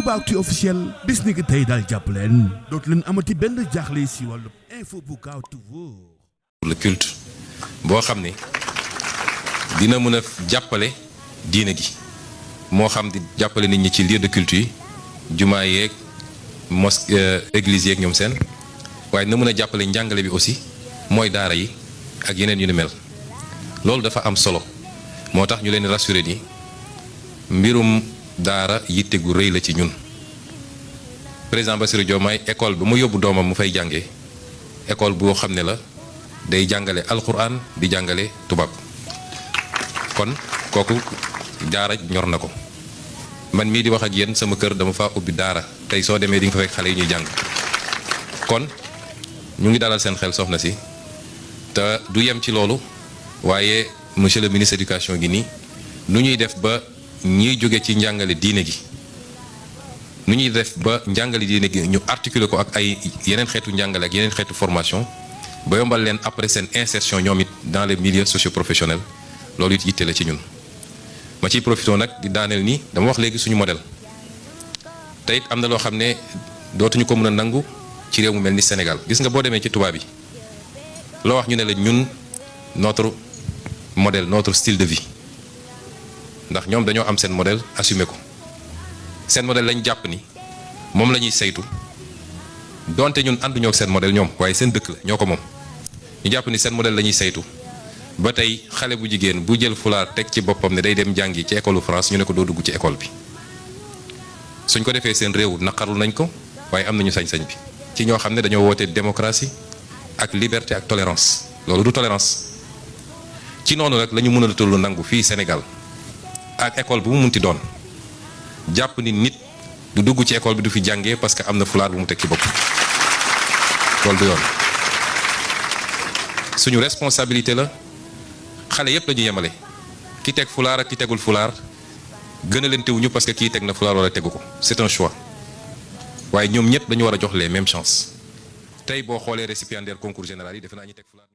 Toubactu officiel bis ni ki tey daal jàpp leen dootu leen amati benn jaaxle si wàllu info bu gaaw te wóor. le culte boo xam ne dina mën a jàppale diine gi moo xam di jàppale nit ñi ci lieu de culte yi jumaa yeeg mosquée église yeeg ñoom seen waaye na mën a jàppale njàngale bi aussi mooy daara yi ak yeneen yu ni mel loolu dafa am solo moo tax ñu leen rassuré ni mbirum daara yitte gu rëy la ci ñun président Bassirou Diomaye école ba mu yóbbu doomam mu fay jàngee école boo xam ne la day jàngale alquran di jàngale tubaab kon kooku daara ñor na ko man mii di wax ak yéen sama kër dama faa ubbi daara tey soo demee di nga fa fekk xale yi ñuy jàng kon ñu ngi dalal seen xel soxna si te du yem ci loolu waaye monsieur le ministre éducation gi nii nu ñuy def ba ñiy jóge ci njàngale diine gi nu ñuy def ba njàngale diine gi ñu articuler ko ak ay yeneen xeetu njàngale ak yeneen xeetu formation ba yombal leen après seen insertion ñoom it dans les milieux socio-professionnels loolu it yitte la ci ñun. ma ciy profité nag di daaneel nii dama wax léegi suñu modèle te it am na loo xam ne dootuñu ko mën a nangu ci réew mu mel ni Sénégal gis nga boo demee ci tubaab yi loo wax ñu ne la ñun notre modèle notre style de vie ndax ñoom dañoo am seen modèle assumé ko seen modèle lañ jàpp ni moom la ñuy saytu donte ñun ànduñoo ak seen modèle ñoom waaye seen dëkk la ñoo ko moom ñu jàpp ni seen modèle la ñuy saytu ba tey xale bu jigéen bu jël fulaar teg ci boppam ne day dem jàngi ci école France ñu ne ko doo dugg ci école bi suñ ko defee seen réew naqarlu nañ ko waaye am nañu sañ-sañ bi ci ñoo xam ne dañoo woote démocratie ak liberté ak tolérance loolu du tolérance ci noonu nag la ñu mën a tollu nangu fii Sénégal ak école bu mu munti doon jàpp ni nit du dugg ci école bi du fi jàngee parce que am na fulaar bu mu teg ci bopp loolu du yoon suñu responsabilité la xale yépp la ñu yemale ki teg fulaar ak ki tegul fulaar gën a leen tewuñu parce que kii teg na fulaar wala tegu ko c'est un choix waaye ñoom ñëpp dañu war a jox les mêmes chances tey boo xoolee récipiendaire concours général yi defe naa ñu teg fulaar